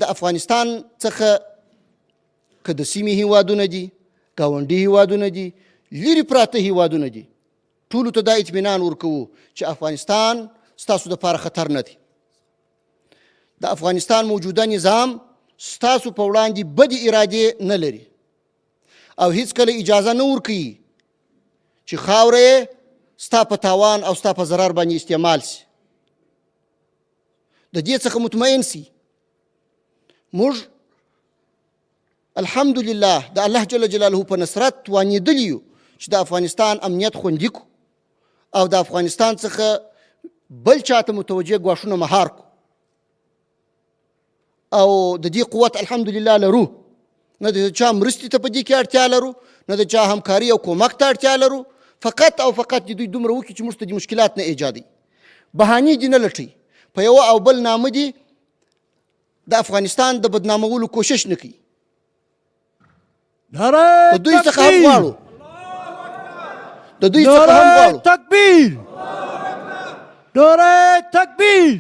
د افغانستان څخه که د سیمې هیوادونه دي، ګاونډي هیوادونه دي، لیرې پراته هیوادونه دي، ټولو ته دا اطمینان ورکوو چې افغانستان ستاسو دپاره خطر نه دی. د افغانستان موجوده نظام ستاسو په وړاندې بدې ارادې نه لري او هیڅکله اجازه نه ورکوي چې خاوره یې ستا په تاوان او ستا په ضرر باندې استعمال سي. د دې څخه مطمئن سي. موږ الحمدلله د الله جل جلاله په نصرت توانېدلي یو چې د افغانستان امنیت خوندي کړو او د افغانستان څخه بل چاته متوجه ګواښونه مهار کړو او د دې قوت الحمدلله لرو. نه د چا مرستې ته په دې کې اړتیا لرو، نه د چا همکاري او کومک ته اړتیا لرو. فقط او فقط د دوی دومره وکړي چې موږ ته د مشکلات نه ایجادوي، بهانې دې نه لټوي، په یوه او بل نامه دي د افغانستان د بدنامولو کوشش نه کوي. نعره د دوی څخه هم غواړو، د دوی څخه هم نعره غواړو تکبیر، نعره تکبیر.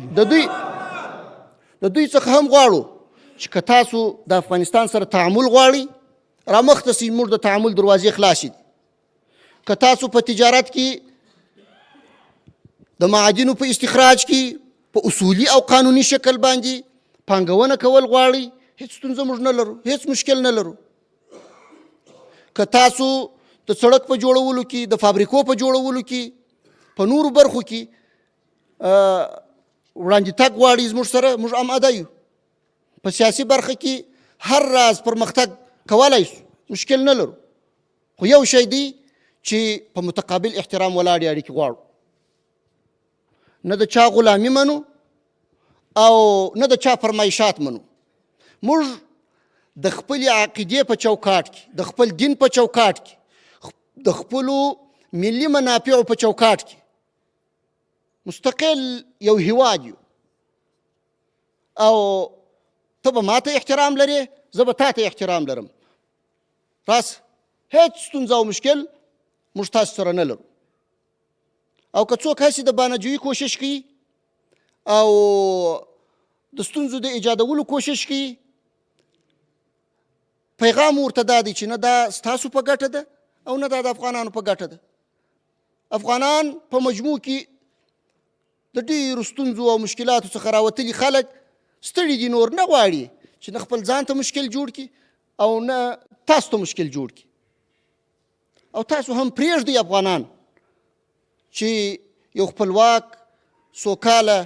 د دوی څخه هم غواړو چې که تاسو د افغانستان سره تعامل غواړئ، رامخته سئ، موږ د تعامل دروازې خلاصې دي. که تاسو په تجارت کې د معادنو په استخراج کې په اصولي او قانوني شکل باندې پانګونه کول غواړئ، هیڅ ستونزه موږ نه لرو، هیڅ مشکل نه لرو. که تاسو د سړک په جوړولو کې، د فابریکو په جوړولو کې، په نورو برخو کې وړاندې تګ غواړئ زموږ سره، موږ اماده یو. په سیاسي برخه کې هر راز پرمختګ کولای شو، مشکل نه لرو. خو یو شی دی چې په متقابل احترام ولاړې اړیکې غواړو، نه د چا غلامي منو او نه د چا فرمایشات منو. موږ د خپلې عقیدې په چوکاټ کې، د خپل دین په چوکاټ کې، د خپلو ملي منافعو په چوکاټ کې مستقل یو هیواد یو، او ته به ماته احترام لرې، زه به تا ته احترام لرم. راس هیڅ ستونزه او مشکل موږ تاسو سره نه لرو. او که څوک هسې د بانجویي کوشش کوي او د ستونزو د ایجادولو کوشش کوي، پیغام ورته دا دی چې نه دا ستاسو په ګټه ده او نه دا د افغانانو په ګټه ده. افغانان په مجموع کې د ډېرو ستونزو او مشکلاتو څخه راوتلي خلک ستړي دي، نور نه غواړي چې نه خپل ځان ته مشکل جوړ کړي او نه تاسو ته مشکل جوړ کړي. او تاسو هم پرېږدئ افغانان چې یو خپلواک سوکاله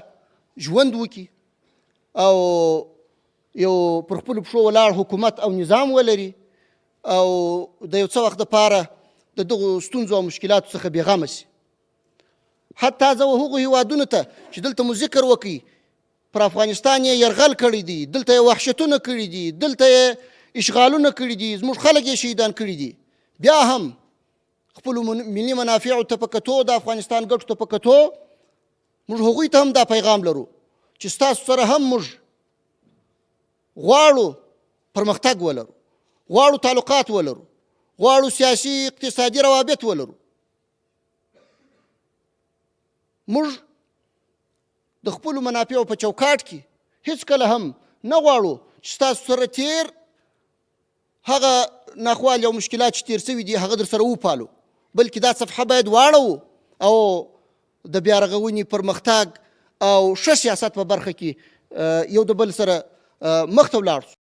ژوند وکړي او یو پر خپلو پښو ولاړ حکومت او نظام ولري او د یو څه وخت دپاره د دغو ستونزو او مشکلاتو څخه بېغمه شي. حتی زه هغو هیوادونو ته چې دلته مو ذکر وکړي، پر افغانستان یې یرغل کړی دی، دلته یې وحشتونه کړي دي، دلته یې اشغالونه کړي دي، زموږ خلک یې شهیدان کړي دي، بیا هم خپلو ملي منافعو ته په کتو، د افغانستان ګټو ته په کتو، موږ هغوی ته هم دا پیغام لرو چې ستاسو سره هم موږ غواړو پرمختګ ولرو، غواړو تعلقات ولرو، غواړو سیاسي اقتصادي روابط ولرو. موږ د خپلو منافعو په چوکاټ کې هیڅکله هم نه غواړو چې ستاسو سره تیر هغه ناخوالې او مشکلات چې تیر سوي دي هغه در سره وپالو، بلکې دا صفحه باید واړوو او د بیا رغونې، پرمختګ او ښه سیاست په برخه کې یو د بل سره مخته ولاړ شو.